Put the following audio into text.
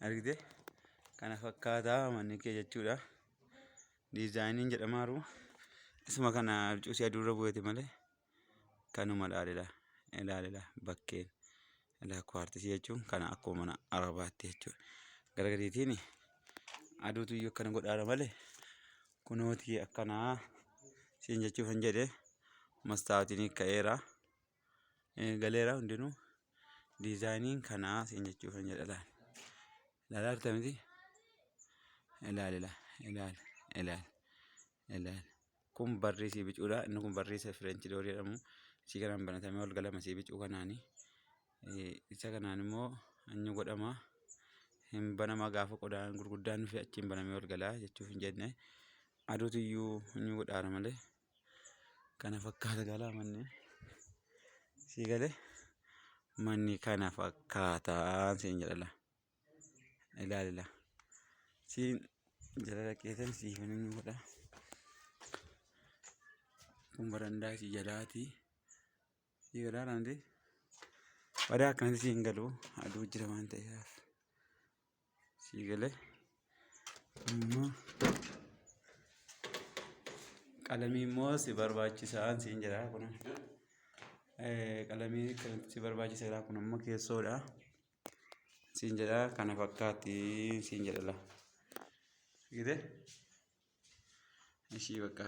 Argite, kana fakkaataa manni kee jechuudha. Diizaayiniin jedhamaaru isuma kana cuusii aduurra bu'eeti malee kanuma ilaalila ilaalila bakkeen ilaa kuwaartisii jechuun kana akkuma mana arabaatti jechuudha. Gara gadiitiin aduutu iyyuu akkana godhaara malee kunootii akkanaa siin jechuufan jedhe mastaawotiin ka'eera. Galeera hundinuu diizaayiniin kanaa siin jechuufan jedha laal. Ilaalaa jirta miti? Ilaali ilaali ilaali ilaali ilaali. Kun barrii sii bicuudha. Inni kun barrii isa Fireenchi doorii jedhamu. Isii kanaan banatamee ol galama sii bicuu kanaani. Isa kanaan immoo inni godhama. Hin banama gaafa qodaan gurguddaan dhufe achiin banamee ol galaa jechuuf hin jenne. Aduutu iyyuu inni godhaara malee. Kana fakkaata galaa manni. Sii galee manni kana fakkaataa siin jedha laa. Ilaali laa. Siin jala dhaqeetan siif inni godha. Kun barandaa isii jalaati. Sii galaa laanti. Badaa akkanatti siin galu aduu jira waan ta'eef. Sii galee. Amma qalamii immoo si barbaachisaan siin jedha kun. Qalamii kanatti si barbaachisa kun amma keessoodha. Siin jedha kana fakkaatti siin jedha laa. Gite? Ishii bakka.